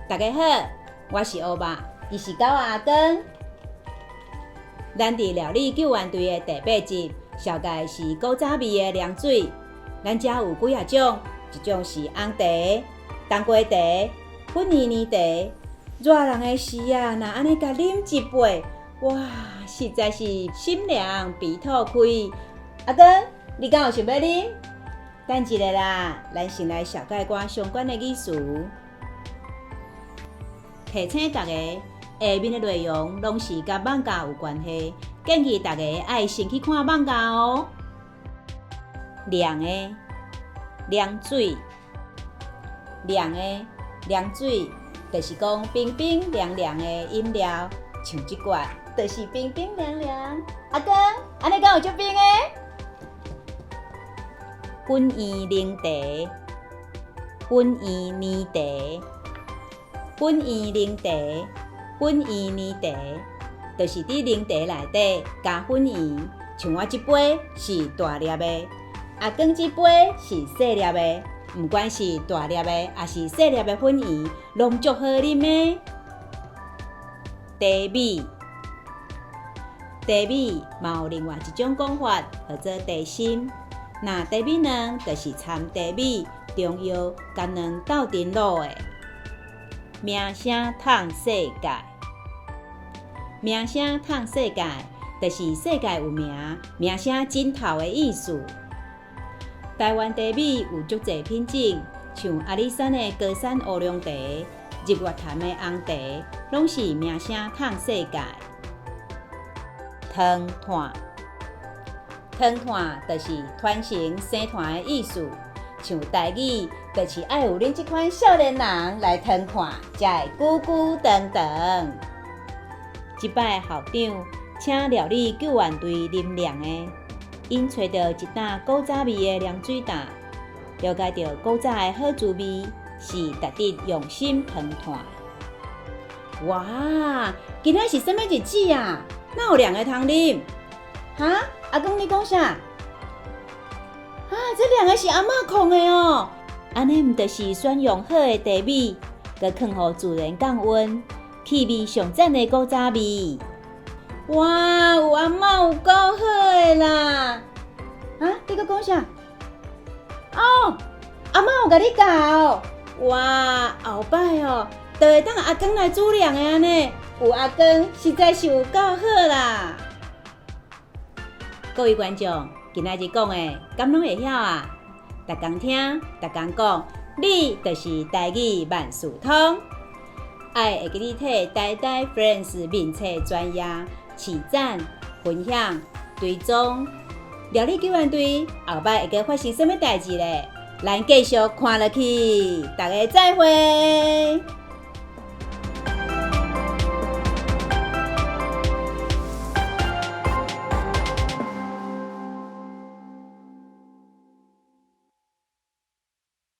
大家好，我是烏肉，伊是狗仔阿光。咱佇料理救援隊的第八集，紹介是古早味的涼水。咱遮有幾仔種，一種是紅茶、冬瓜茶、粉圓奶茶。熱人的時啊，若按呢共啉一杯，哇，實在是心涼鼻吐開。阿光，你敢有想欲啉？等一下啦，咱先來紹介寡相關的語詞。提醒大家，下面的內容攏是佮艋舺有關係，建議大家愛先去看艋舺哦。涼的涼水，涼的涼水，就是講冰冰涼涼的飲料，像這罐就是冰冰涼涼。阿光，按呢敢有足冰的？粉圓奶茶，粉圓奶茶，粉圓奶茶，粉圓奶茶，就是佇奶茶內底加粉圓。像我這杯是大粒的，阿光這杯是細粒的。毋管是大粒的，抑是細粒的粉圓，攏足好啉的。茶米，茶米嘛有另外一種講法，號做茶心。若茶米卵就是摻茶米、中藥佮卵鬥陣滷的。名聲溏世界，名聲溏世界，就是世界有名，名聲真透的意思。台灣茶米有足濟品種，像阿里山的高山烏龍茶、日月潭的紅茶，攏是名聲溏世界。傳炭，傳炭就是傳承生炭的意思。像台語，就是愛有恁這款少年人來傳炭，才會久久長長。這擺校長請料理救援隊啉涼的，𪜶揣著一擔古早味的涼水擔，了解著古早的好滋味是值得用心傳炭。哇，今仔是啥物日子啊？哪有涼的通啉？哈？阿光你講啥？啊，這涼的是阿嬤囥的哦。按呢毋就是選用好的茶米，閣囥予自然降溫，氣味上讚的古早味。哇，有阿嬤有夠好的啦！啊，你閣講啥？哦，阿嬤有共你教。哇，後擺哦，就會當阿光來煮涼的按呢，有阿光實在是有夠好啦！各位觀眾，今仔日講的，敢攏會曉啊？逐工聽，逐工講，你就是台語萬事通。愛會記得替台台 Friends 面冊專頁起讚、分享、追蹤。料理救援隊後擺會閣發生啥物代誌咧？咱繼續看落去，大家再會。